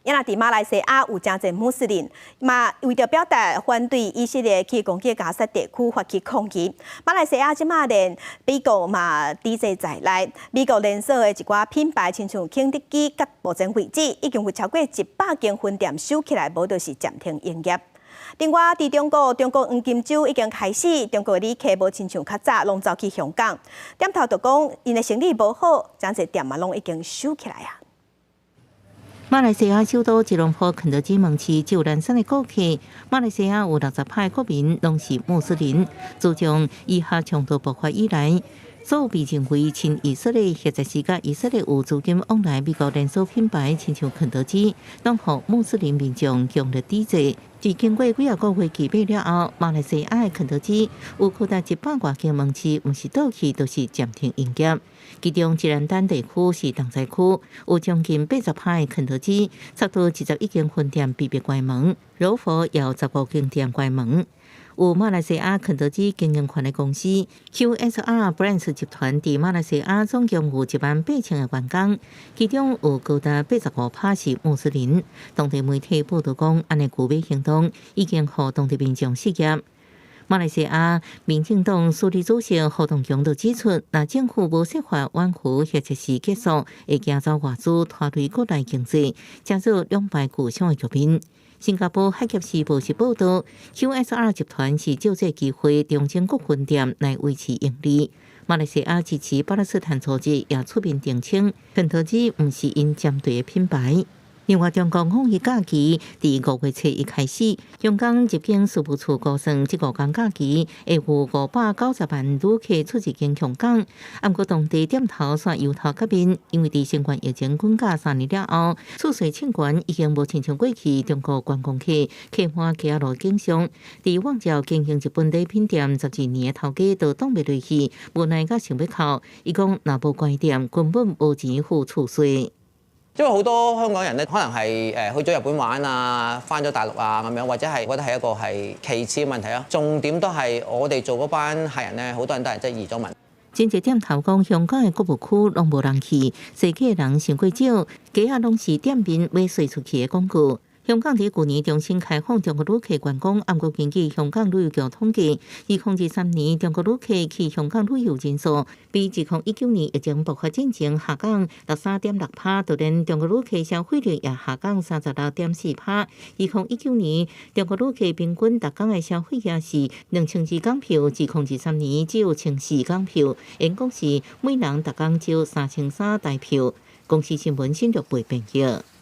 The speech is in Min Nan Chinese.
啊若佇馬來西亞有誠濟穆斯林，嘛為著表達反對以色列去攻擊加薩地區發起抗議。馬來西亞這馬連美國嘛抵制在內，美國連鎖的一寡品牌，親像肯德基，佮目前為止已經有超過100間分店收起來，無就是暫停營業。另外，佇中國，中國黃金週已經開始，中國旅客無親像較早攏走去香港。店頭就講，𪜶的生理無好，誠濟店嘛攏已經收起來啊。馬來西亞首都吉隆坡肯德基門市就難產的顧客。馬來西亞有60%國民攏是穆斯林。自從以哈衝突爆發以來，所有被認為親以色列或者是佮以色列有資金往來美國連鎖品牌，親像肯德基，攏予穆斯林民眾強烈抵制。佇經過幾仔個月期備了後，馬來西亞的肯德基有高達100外間門市，毋是倒去，就是暫停營業。其中吉蘭丹地區是重災區，有將近80%的肯德基，差不多21間分店被迫關門，柔佛也有15間店關門。有馬來西亞肯德基經營權的公司 QSR Brands 集團，佇馬來西亞總共有1.8萬個員工，其中有高達85%是穆斯林。當地媒體報導講，按呢拒買行動已經予當地民眾失業。馬來西亞民政黨署理主席胡棟強就指出，若政府無設法挽回或者是結束，會驚走外資拖累國內經濟，成做兩敗俱傷的局面。新加坡《海峽時報》是報導，QSR 集團是藉這機會重整各分店來維持盈利。馬來西亞支持巴勒斯坦組織也出面澄清，肯德基毋是𪜶針對的品牌。另外，中國五一假期佇5月初一開始，香港入境事務處估算，這5天假期會有590萬旅客出入境香港。毋過當地店頭煞憂頭革面，因為佇新冠疫情滾價3年了後，厝稅清關已經無親像過去中國觀光客客滿街仔路景象。佇旺角經營日本禮品店12年的頭家都擋袂落去，無奈佮想欲哭。伊講，若無關店，根本無錢付厝稅。因為好多香港人咧，可能係去咗日本玩啊，返咗大陸啊咁樣，或者係覺得係一個係其次嘅問題咯。重點都係我哋做嗰班客人咧，好多人都係即係移咗民。真濟店頭講，香港的購物區攏無人去，踅街的人傷過少，街仔攏是店面欲稅出去的廣告。香港佇舊年重新開放中國旅客觀光，毋過根據香港旅遊局統計，2023年中國旅客去香港旅遊人數，比2019年疫情爆發進前下降63.6%，就連中國旅客消費力也下降36.4%。2019年中國旅客平均逐工的消費額是2200港票，2023年只有1400港票，𪜶講是每人逐工少3300台票。公視新聞新竹編譯。